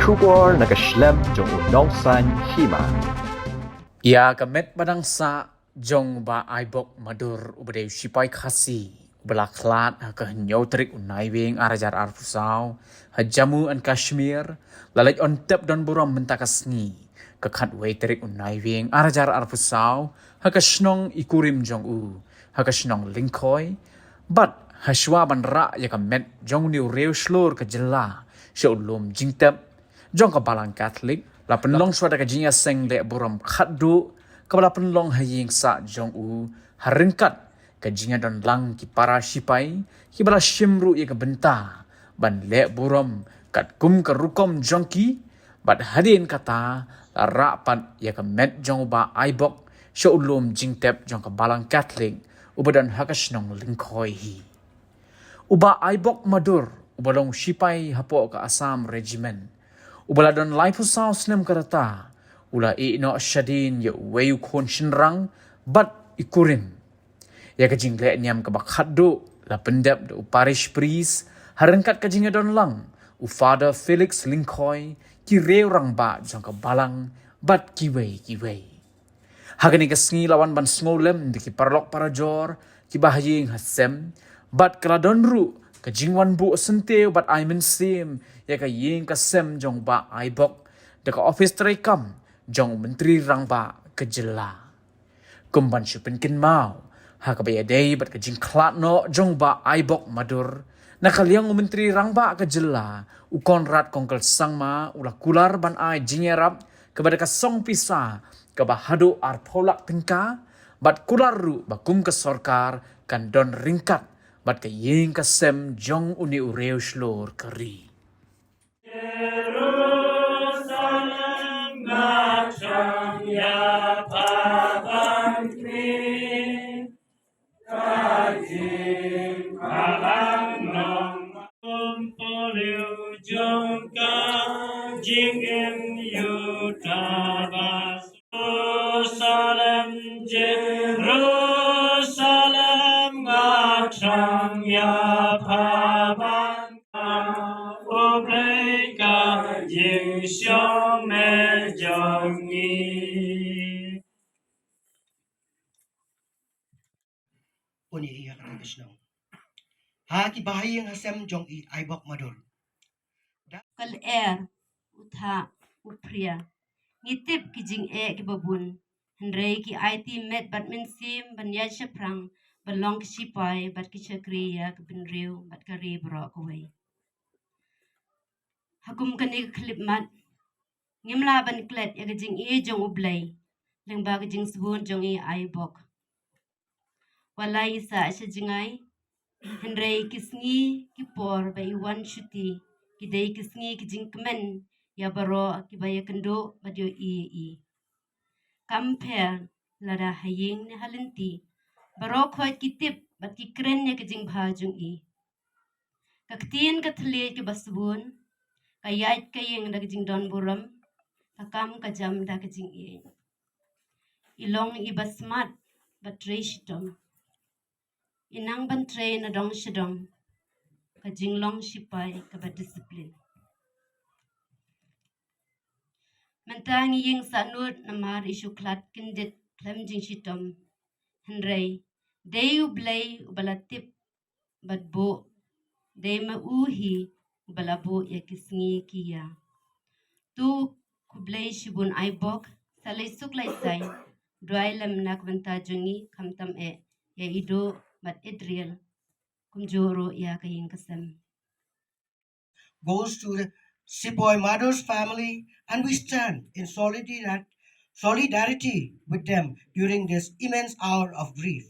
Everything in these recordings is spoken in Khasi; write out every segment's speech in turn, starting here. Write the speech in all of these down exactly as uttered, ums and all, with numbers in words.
Khubor na ka shlem jong u Nongsaiñ Hima. Ïa ka met ba dang sah jong u Bah Aibok Madur, uba dei u shipai Khasi uba la khlad ha ka hynñiew tarik u Naiwieng ar hajar arphew saw ha Jammu and Kashmir, la leit on tep don burom mynta ka sngi, ka khatwei tarik u Naiwieng ar hajar arphew saw ha ka shnong Ikurim jong u, ha ka shnong Lyngkhoi, bad ha shuwa ban rah ïa ka met jong une u riew shlur ka jylla sha u lum jingtep jong ka Balang Katholik, la pynlong shuwa da ka jingïaseng leh burom khatduh kaba la pynlong ha ïing sah jong u, ha ryngkat ka jingïadon lang ki para shipai kiba la shim ruh ïa ka bynta ban leh burom katkum ka rukom jong ki, bad hadien kata la rah pat ïa ka met jong u Bah Aibok sha u lum jingtep jong ka Balang Katholik uba don ha ka shnong Lyngkhoi hi. U Bah Aibok Madur, uba long shipai hapoh ka Assam Regiment, uba la don laiphew saw snem ka rta, u la ïeh noh shadien ïa uwei u khun shynrang bad Ikurim. Ïa ka jingleh niam kaba khatduh la pyndep da u parish priest ha ryngkat ka jingïadon lang u Father Felix Lyngkhoi, ki riew rangbah jong ka balang bad kiwei kiwei. Ha kane ka sngi la wan ban sngewlem da ki paralok parajor kiba ha ïing ha sem, bad ka la don ruh ka jingwan buh syntiew bad ai mynsiem ïa ka ïing ka sem jong u Bah Aibok da ka ophis treikam jong u Myntri Rangbah ka jylla. Kum ban shu pynkynmaw, ha kaba ïadei bad ka jingkhlad noh jong u Bah Aibok Madur, na ka liang u Myntri Rangbah ka jylla, u Conrad Kongkal Sangma, u la kular ban ai jingïarap kaba da ka song pisa kaba haduh arphew lak tyngka, bad kular ruh ba kum ka sorkar kan don ryngkat bad ka ïing ka sem jong une u riew shlur ka ri. Jerusalem, nga thrang ïa pha ban kri. Ka jingphalang nong kum poliw jong ka jingim ïa u tabas. Jerusalem, Jerusalem, nga thrang ïa pha ban, U Blei ka jingshong me jong ngi. Puni ïa ka jong ka shnong. Ha ki bahaïing hasem jong i Aibok Madur. Ka lyer, u thah, u phria. Ngi tip ki jingeh kiba bun. Hynrei ki aiti met bad mynsiem ban ïaid shaphrang, ban long ki shipai bad ki shakri ïa ka bynriew bad ka ri baroh kawei. Ha kum kane ka khyllipmat, ngim lah ban klet ïa ka jingïeit jong U Blei lyngba ka jingsbun jong i Aibok. Wat la i sah sha jngai, hynrei ki sngi ki por ba i wan shuti ki dei ki sngi ki jingkmen ïa baroh kiba ïakynduh bad ïohi ïa i. Kam pher lada ha ïing ne ha lynti, baroh khoit ki tip bad ki kren ïa ka jingbha jong i. Ka ktien ka thylliej kaba sbun, ka ïaid ka ïeng da ka jingdon burom, ka kam ka jam da ka jingïeit. I long iba smat bad trei shitom. I nang ban trei na dong sha dong, ka jinglong shipai kaba discipline. Mynta ngi ïeng sahnud namar i shu khlad kyndit khlem jingshitom. Hynrei dei U Blei uba la tip bad buh, dei ma u hi uba la buh ïa ki sngi ki ïa. To khublei shibun Aibok, sa leit suk leit saiñ, duwai lem na ka bynta jong ngi khamtam eh ïa i Duh bad Adriel, kumjuh ruh ïa ka ïing ka sem. Goes to the Sepoy Madur's family, and we stand in solidar-, solidarity with them during this immense hour of grief.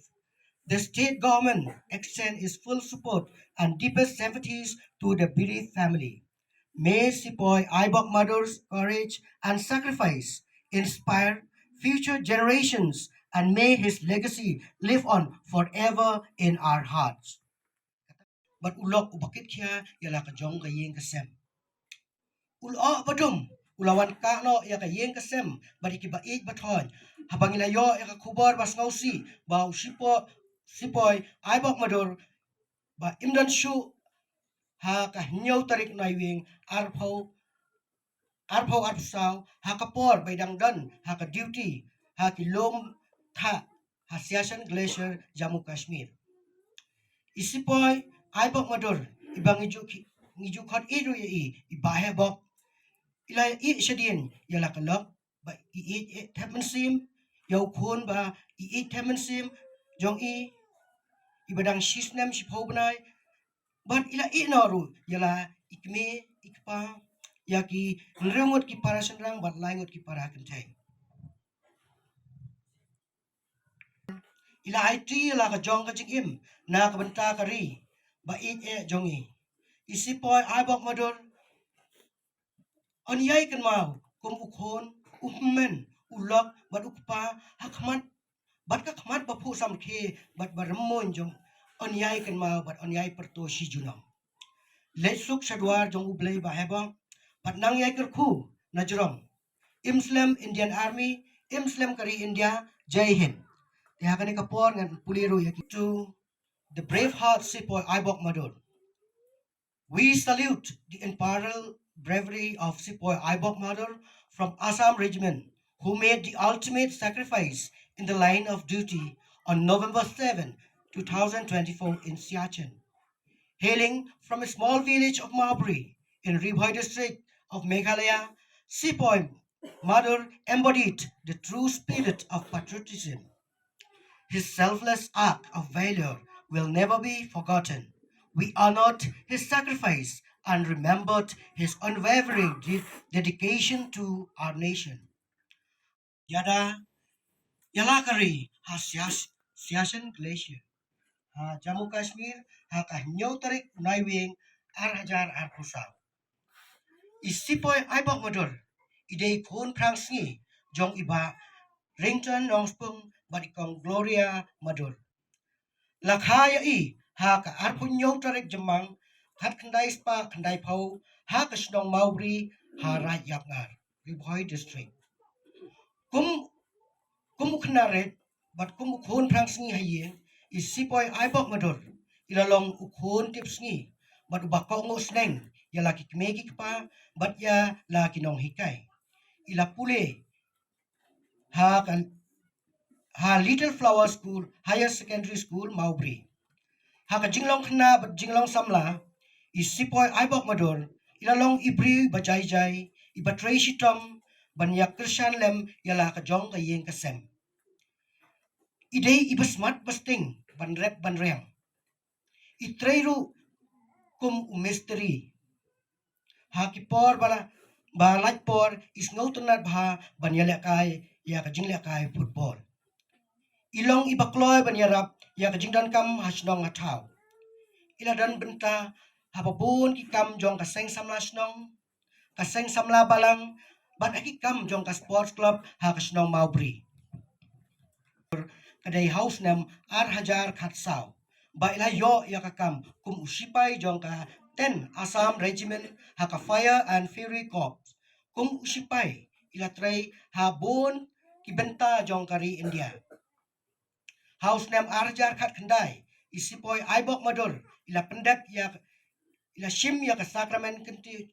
The state government extends its full support and deepest sympathies to the bereaved family. May Sepoy Aibok Madur's courage and sacrifice inspire future generations, and may his legacy live on forever in our hearts. Bad u lok uba kit khia ïa la ka jong ka ïing ka sem. U lok ba dum u la wan kah noh ïa ka ïing ka sem bad ïa kiba ïeit ba thoh. Haba ngi la ïoh ïa ka khubor ba sngewsih ba u Sepoy, Sepoy Aibok Madur ba im don shuh ha ka hynñiew tarik Naiwieng arphew arphew arphew saw ha ka por ba i dang don ha ka duty ha ki lum thah ha Siachen Glacier, Jammu Kashmir. I Sepoy Aibok Madur, i ba ngi ju ki, ngi ju khot i ruh ïa i, i Bah Hebok, i la ïeh shadien ïa la ka lok ba i ïeit, ïeit thep mynsiem ïa u khun ba i ïeit thep mynsiem jong i, i ba dang shi snem shiphew bnai, bad i la ïeh noh ruh ïa la i kmie i kpa, ïa ki hynriew ngut ki para shynrang bad lai ngut ki para kynthei. I la aiti ïa la ka jong ka jingim na ka bynta ka ri ba ïeit eh jong i. I Sepoy Aibok Madur yn ïai kynmaw kum u khun, u hynmen, u lok bad u kpa ha khmat, bad ka khmat ba phuh samrkhie bad ba rymmuiñ jong, yn ïai kynmaw bad yn ïai pyrto shi junom. Leit suk sha dwar jong U Blei Bah Hebok, bad nang ïai kyrkhu na jrong. Im slem Indian Army, im slem ka ri India, Jai Hind. Te ha kane ka por ngan pule ruh ïa ki. To the brave heart Sepoy Aibok Madur. We salute the unparalleled bravery of Sepoy Aibok Madur from Assam Regiment, who made the ultimate sacrifice in the line of duty on November seven, two thousand twenty-four in Siachen. Hailing from a small village of Mawbri in Ri Bhoi district of Meghalaya, Sepoy Madur embodied the true spirit of patriotism. His selfless act of valor will never be forgotten. We honored his sacrifice and remembered his unwavering de-, dedication to our nation. Ïada ïa la ka ri ha Sias-, Siachen Glacier ha Jammu Kashmir ha ka hynñiew tarik u Naiwieng ar hajar arphew saw. I Sepoy Aibok Madur i dei i khun phrangsngi jong i Bah Rington Nongspung bad i Kong Gloria Madur. La kha ïa i ha ka arphew hynñiew tarik Jymmang, khatkhyndai spah khyndaiphew, ha ka shnong Mawbri, ha Raid Yapngar, Ri Bhoi District. Kum, kum u khynnah rit bad kum u khun phrangsngi ha ïing, i Sepoy Aibok Madur i la long u khun tipsngi bad uba kohnguh sneng ïa la ki kmie ki kpa bad ïa la ki nonghikai. I la pule ha ka, ha Little Flower School, Higher Secondary School, Mawbri. Ha ka jinglong khynnah bad jinglong samla, i Sepoy Aibok Madur i la long i briew ba jai jai, i ba trei shitom ban ïa kyrshan lem ïa la ka jong ka ïing ka sem. I dei i ba smat ba sting ban rep ban riang. I trei ruh kum u mistri. Ha ki por ba la, ba lait por i sngewtynnat bha ban ïalehkai ïa ka jinglehkai football. I long i ba kloi ban ïarap ïa ka jingdonkam ha shnong ha thaw. I la don bynta ha ba bun ki kam jong ka seng samla shnong, ka seng samla balang, bad ha ki kam jong ka sports club ha ka shnong Mawbri. Ka dei ha u snem ar hajar khatsaw ba i la ïoh ïa ka kam kum u sipai jong ka ten Assam Regiment ha ka Fire and Fury Corps. Kum u sipai i la trei ha bun ki bynta jong ka ri India. Ha u snem ar hajar khatkhyndai, i Sepoy Aibok Madur i la pyndep ïa, i la shim ïa ka sakramen kyntiew,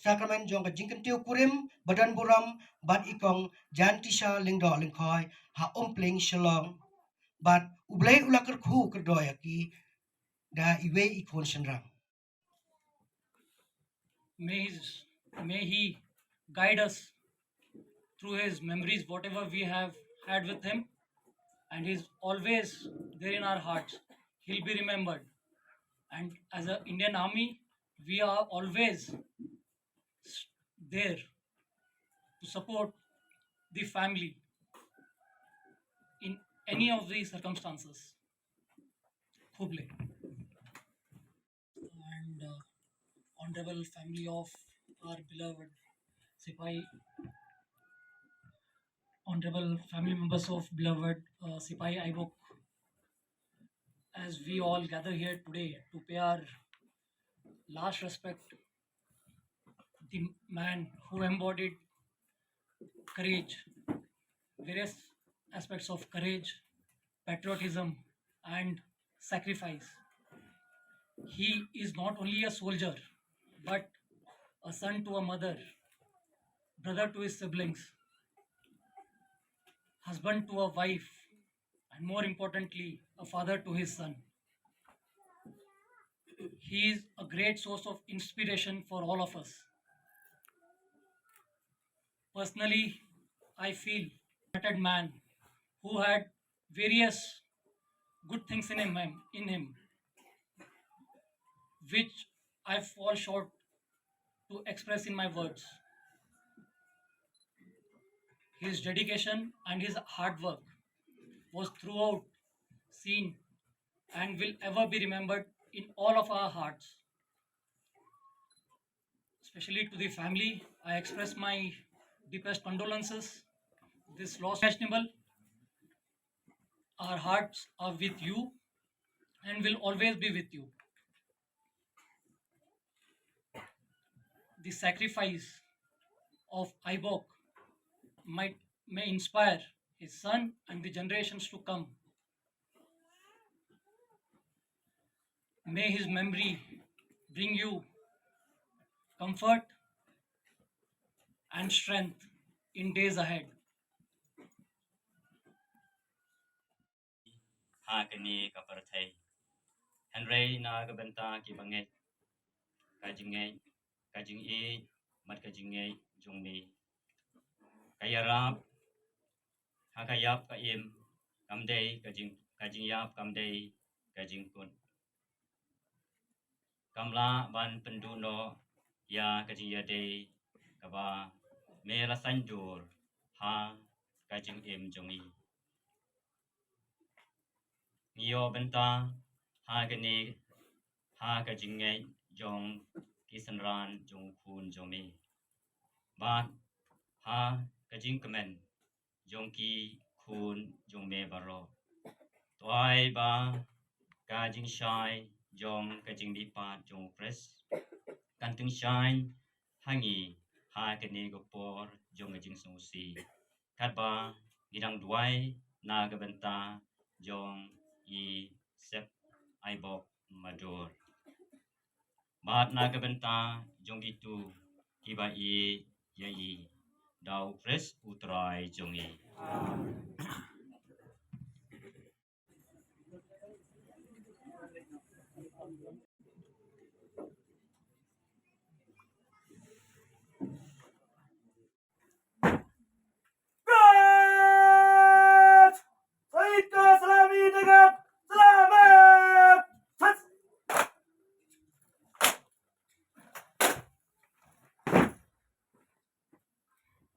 sakramen jong ka jingkyntiew kurim ba don burom bad i Kong Jantisha Lyngdoh Lyngkhoi ha Umpling, Shillong. Bad U Blei u la kyrkhu kyrdoh ïa ki da iwei i khun shynrang. May his, may he guide us through his memories, whatever we have had with him, and he's always there in our hearts. He'll be remembered. And as an Indian Army, we are always s-, there to support the family in any of the circumstances. Khuble. And, uh, honorable family of our beloved Sepoy, honorable family members of beloved, uh, Sepoy Aibok, as we all gather here today to pay our last respect, the man who embodied courage, various aspects of courage, patriotism, and sacrifice. He is not only a soldier, but a son to a mother, brother to his siblings, husband to a wife, and more importantly, a father to his son. He is a great source of inspiration for all of us. Personally, I feel a talented man who had various good things in him, in him, which I fall short to express in my words. His dedication and his hard work was throughout seen and will ever be remembered in all of our hearts. Especially to the family, I express my deepest condolences. This loss is unimaginable. Our hearts are with you and will always be with you. The sacrifice of Aibok might may inspire his son and the generations to come. May his memory bring you comfort and strength in days ahead. Ha kane ka pyrthei. Hynrei na ka bynta kiba ngeit, ka jingngeit, ka jingïeit, bad ka jingngeit jong me, ka ïarap ha ka ïap ka im, kam dei ka jing, ka jingïap kam dei ka jingkut. Kam lah ban pynduh noh ïa ka jingïadei kaba me la saiñdur ha ka jingim jong ngi. Ngi ïoh bynta ha kane, ha ka jingngeit jong ki synran jong u khun jong me, bad ha ka jingkmen jong ki khun jong me baroh. To ai ba ka jingshai jong ka jingmihpat jong u Khrist kan tyngshaiñ ha ngi ha kane ka por jong ka jingsngewsih, katba ngi dang duwai na ka bynta jong i Sep Aibok Madur, bad na ka bynta jong kito kiba ïeit ïa i, da u Khrist u Trai jong ngi. Gat! Said ka salami dengan selamat! Sas!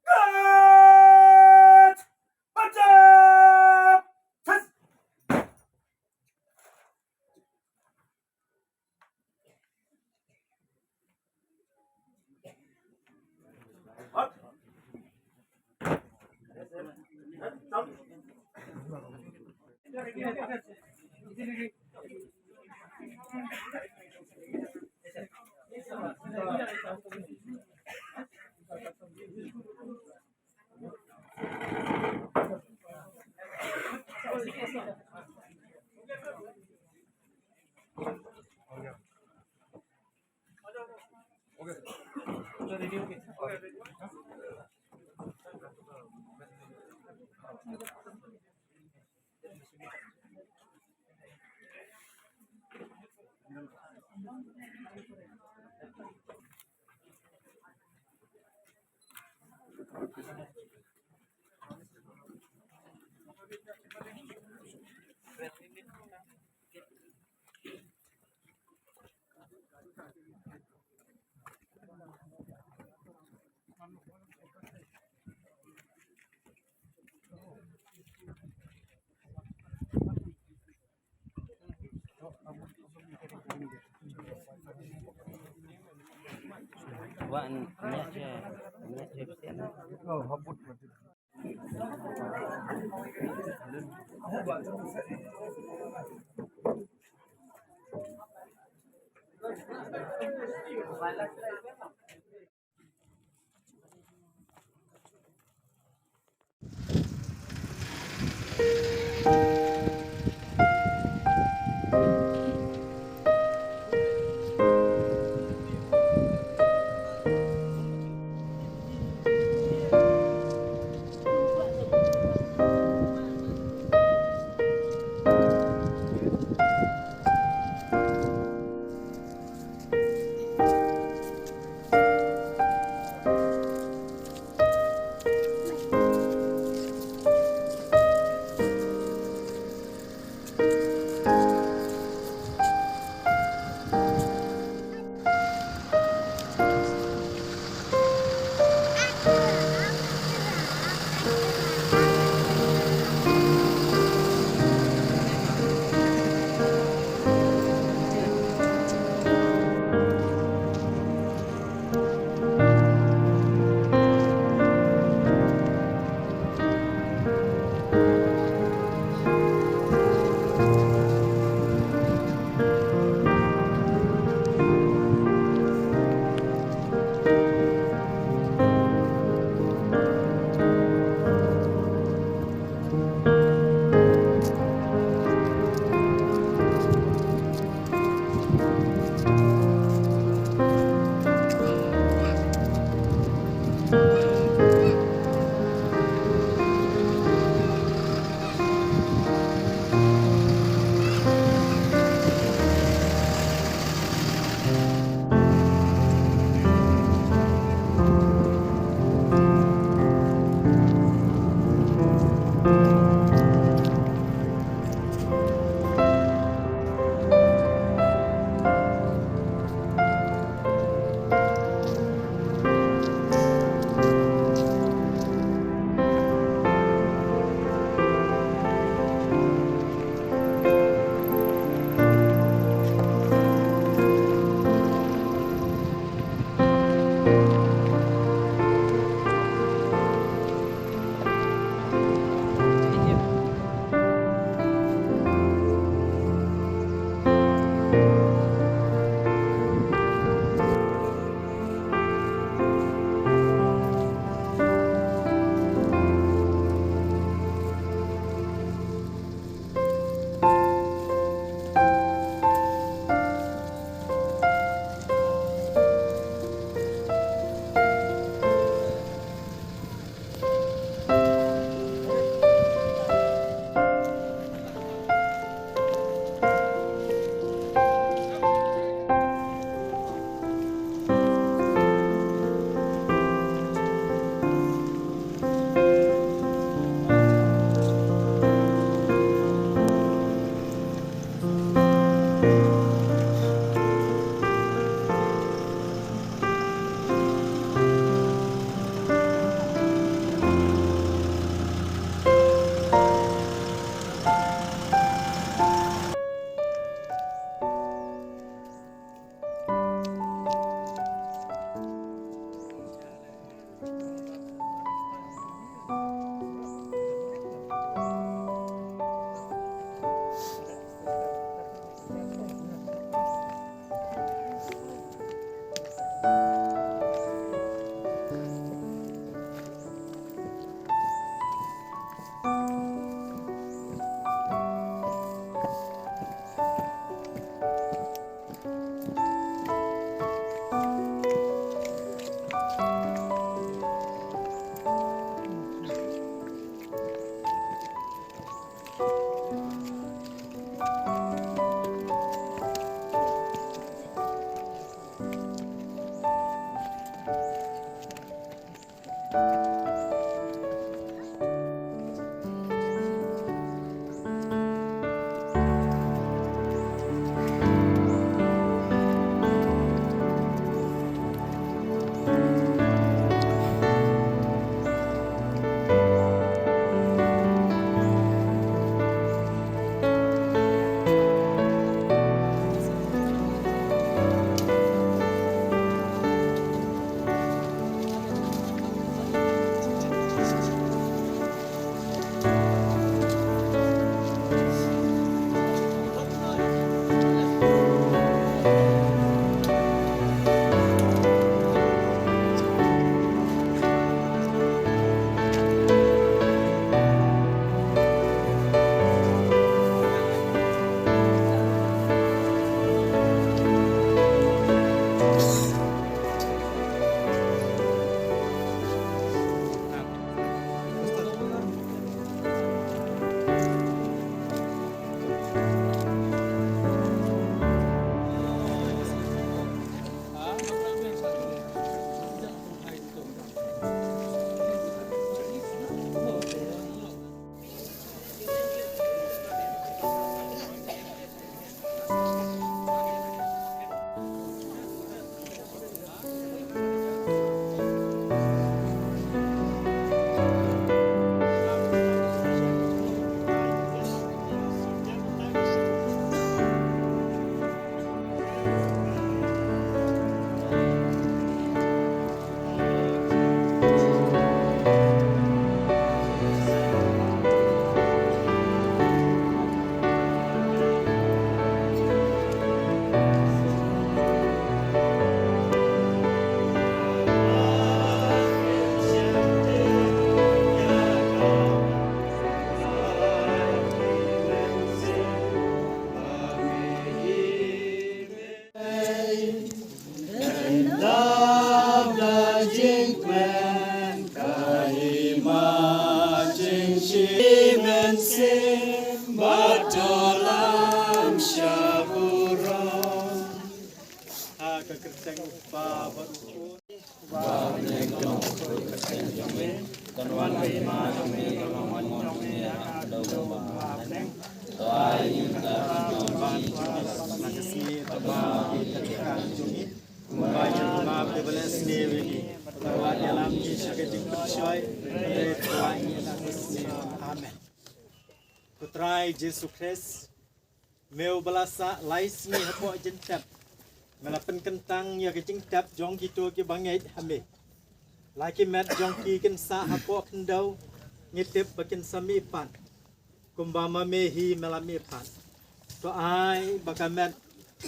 Gat! Pajak! Sas! Ha ka kyrteng u Kpa bad u Khun. Uba ha bneng, ka long ka kyrteng jong me, kan wan ka hima jong me, kan long ka mon jong me ha ka khyndew kumba ha bneng. To ai ïa ngi mynta ka jingim jong ngi ha ka sngi, bad map ïa ka jingkyrkhu jong ngi, kumba ngi map ïa kiba leh sniew ïa ngi. Bad wat ïalam ngi sha ka jingpynshoi, hynrei to ai ngi na ka sniew. Amen. Ko Trai Jisu Khrist, me uba la sah lai sngi hapoh jingtep, me la pynkyntang ïa ka jingtep jong kito kiba ngeit ha me. La ki met jong ki kin sah hapoh khyndew, ngi tip ba kin sa mihpat, kumba ma me hi me la mihpat. To ai ba ka met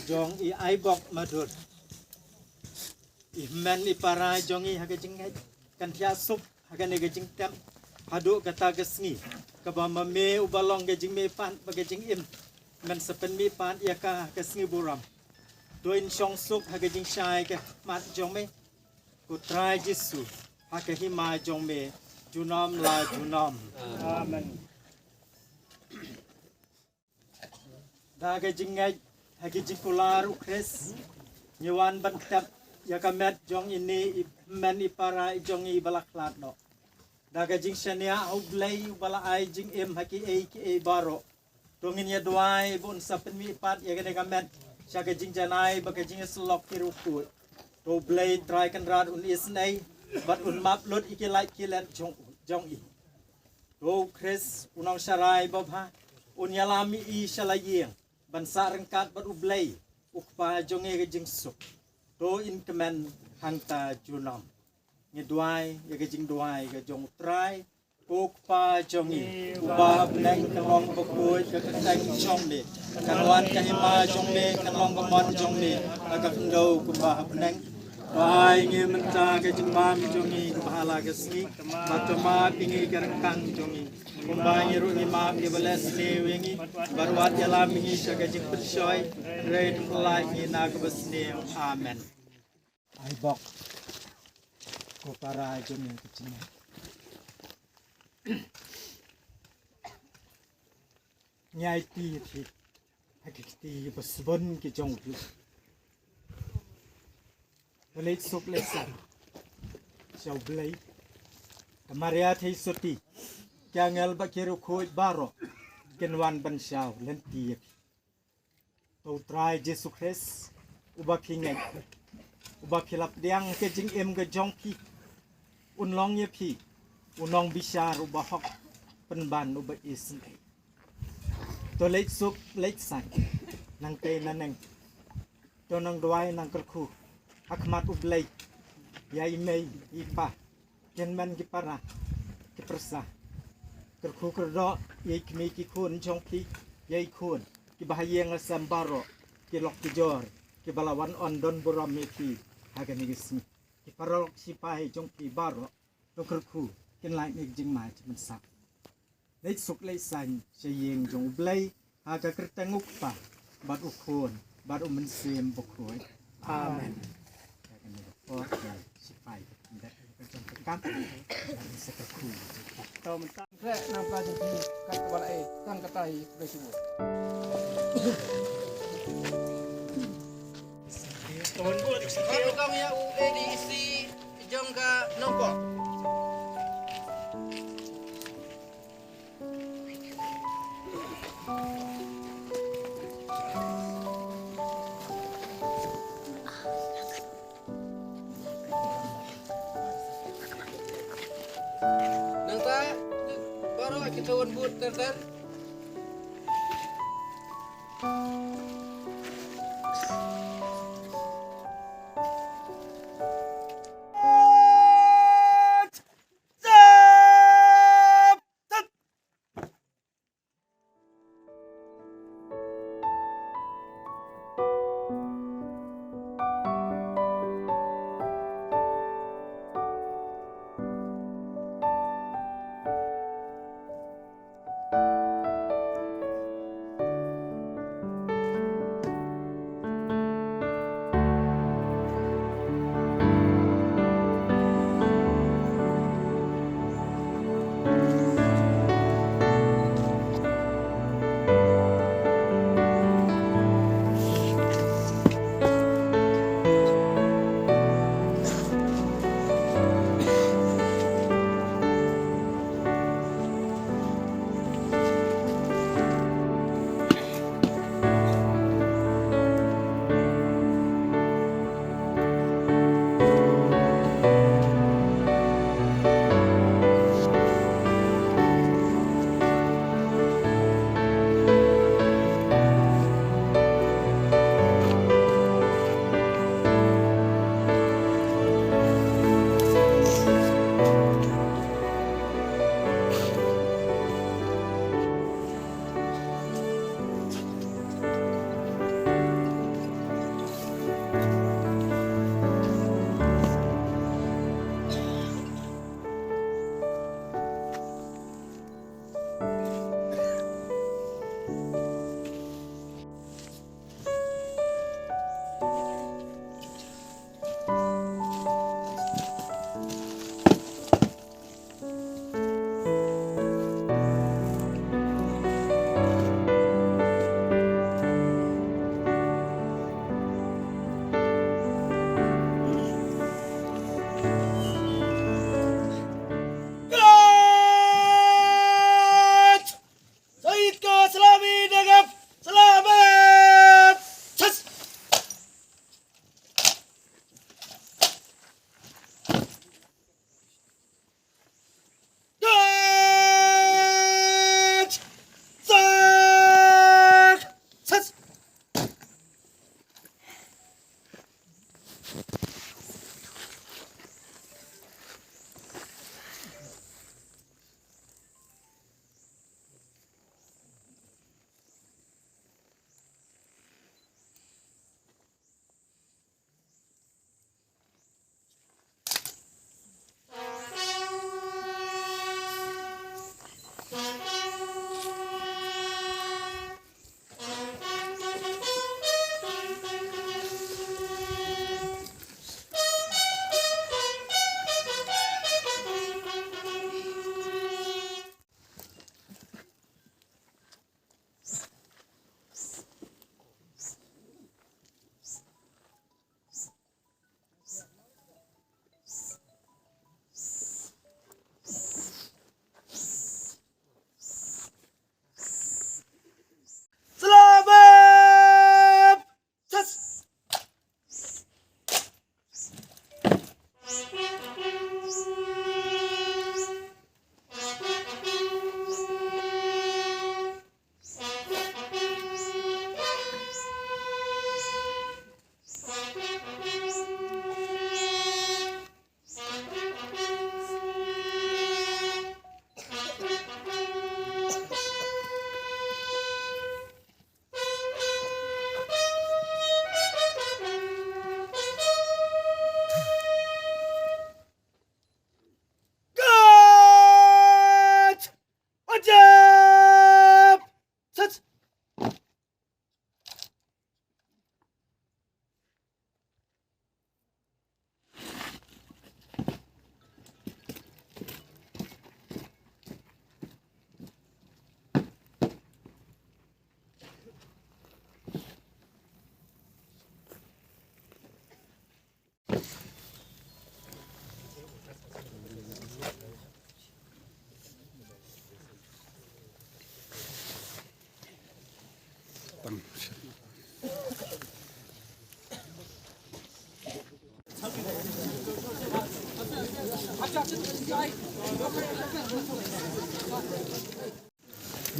jong i Aibok Madur, i hynmen i para jong ngi ha ka jingngeit, kan thiah suk ha kane ka jingtep haduh kata ka sngi, kaba ma me uba long ka jingmihpat bad ka jingim, men sa pynmihpat ïa ka ha ka sngi burom. To in shong suk ha ka jingshai ka khmat jong me, ko Trai Jisu, ha ka hima jong me, junom la junom. Amen. Da ka jingngeit ha ki jingkular u Khrist, ngi wan ban tep ïa ka met jong ine i hynmen i para i jong ngi ba la khlad noh. Da ka jingshaniah ha U Blei uba la ai jingim ha kiei kiei baroh, to ngin ïa duwai ba un sa pynmihpat ïa kane ka met sha ka jingjanai bad ka jingïasyllok ki riewkhuid. To U Blei Trai Kynrad un isynei bad un map lut ïa ki lait ki let jong, jong i. To u Khrist u nongsharai babha un ïalam ïa i sha la ïing ban sah ryngkat bad U Blei u Kpa jong ngi ha ka jingsuk. To in kmen hangta junom. Ngi duwai ïa ka jingduwai ka jong u Trai. Ko Kpa jong ngi uba ha bneng, kan long bakhuid ka kyrteng jong me, kan wan ka hima jong me, kan long ka mon jong me ha ka khyndew kumba ha bneng. To ai ngi mynta ka jingmam jong ngi kaba ha la ka sngi, bad to map ïa ngi ka ryngkang jong ngi, kumba ngi ruh ngi map ïa kiba leh sniew ïa ngi, bad wat ïalam ïa ngi sha ka jingpynshoi, hynrei to pynlait ngi na kaba sniew. Amen. Aibok. Ko para jong ngi ki jingeh, ngi aiti ïa phi ha ki kti ba sbun ki jong u Blei. Ba leit suk leit san sha u Blei. Ka Maria Theisotti, ki angel bad ki riewkhuid baroh kin wan ban shaw lynti ïa phi. To u Trai Jisu Khrist uba phi ngeit, uba phi la pdiang ha ka jingim ka jong phi, un long ïa phi u nongbishar uba hok, pynban uba isynei. To leit suk leit san nangtei naneng. To nang duwai nang kyrkhu ha khmat u Blei ïa i mei i pa, ki hynmen ki para, ki pyrsa. Kyrkhu kyrdoh ïa i kmie ki khun jong phi, ïa i khun kiba ha ïing ha sem baroh, ki lok ki jor kiba la wan on don burom ïa phi ha kane ka sngi. Ki paralok shipai jong phi baroh, to kyrkhu kin lait ïa ka jingma jingmynsiem. Leit suk leit san sha ïing jong u Blei ha ka kyrteng u Kpa bad u Khun bad u Mynsiem Bakhuid. Amen. Ka kane ka por ka shipai ka tyndet ka jong ka kam. Sa kyrkhu. To mynta khreh nang ka jong phi kat ka ba la ei tang kata hi. Kong ïa u A D C jong ka Nongpoh. Nangta baroh ki thon but ter ter.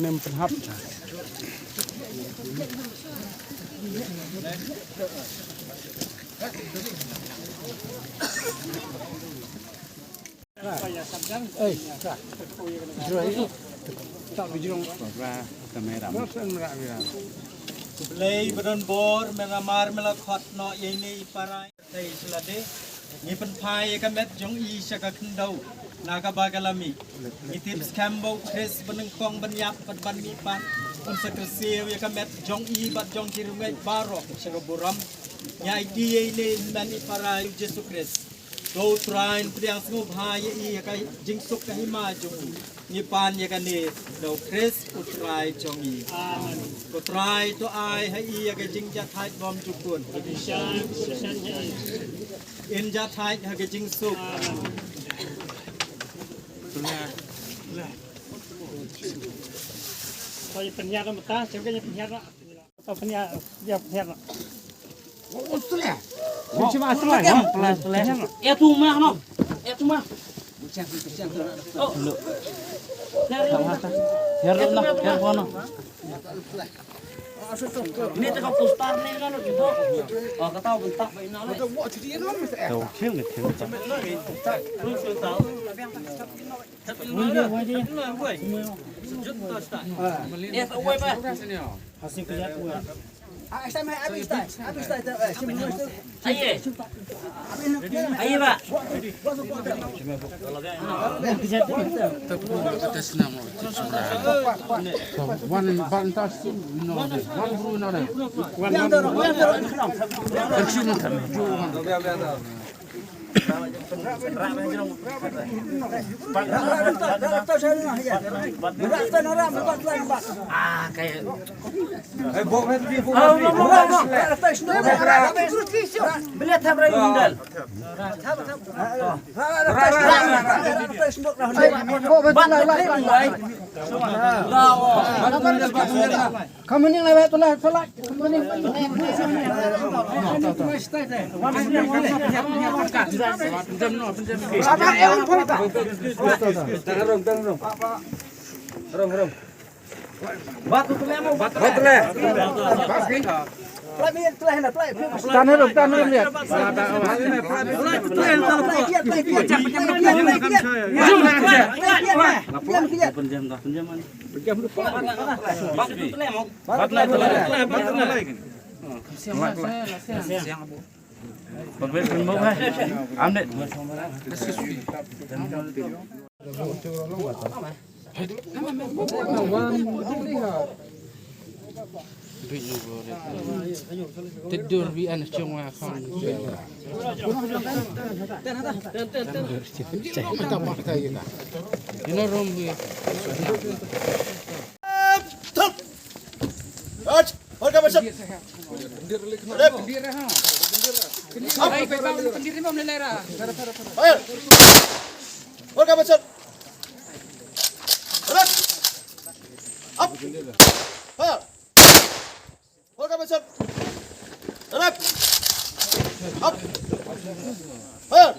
Nem pynhap. Blei ba don bor, me la mar me la khot noh ïa ine i para. Te sha lade ngi pynphai ïa ka met jong i sha ka khyndew na kaba ka la mih. Ngi tip skhem ba u Khrist ba nyngkong ban ïap bad ban mihpat un sa kyrsiew ïa ka met jong i bad jong ki riewngeit baroh sha ka burom. Ngi aiti ïa ine i hynmen i para ïa u Jisu Khrist. To u Trai un pdiang sngewbha ïa i ha ka jingsuk ka hima jong u. Ngi pan ïa kane da u Khrist u Trai jong ngi. Amen. Ko Trai to ai ha i ïa ka jingjahthait bymjukut. In jahthait ha ka jingsuk. Amen. Ko ïa pynhiar na mata, shem ka ïa pynhiar na. Tau pynhiar, ïa pynhiar noh. Ïa tu mah noh. Ïa tu mah. Oh. Hiar noh, hiar noh. Ni te ka poster ni kan noh. Oh, ka tau bentak ba ina le. Tau khil ni khil. Fire! Fire! Up! Fire! Fire! Up! Fire!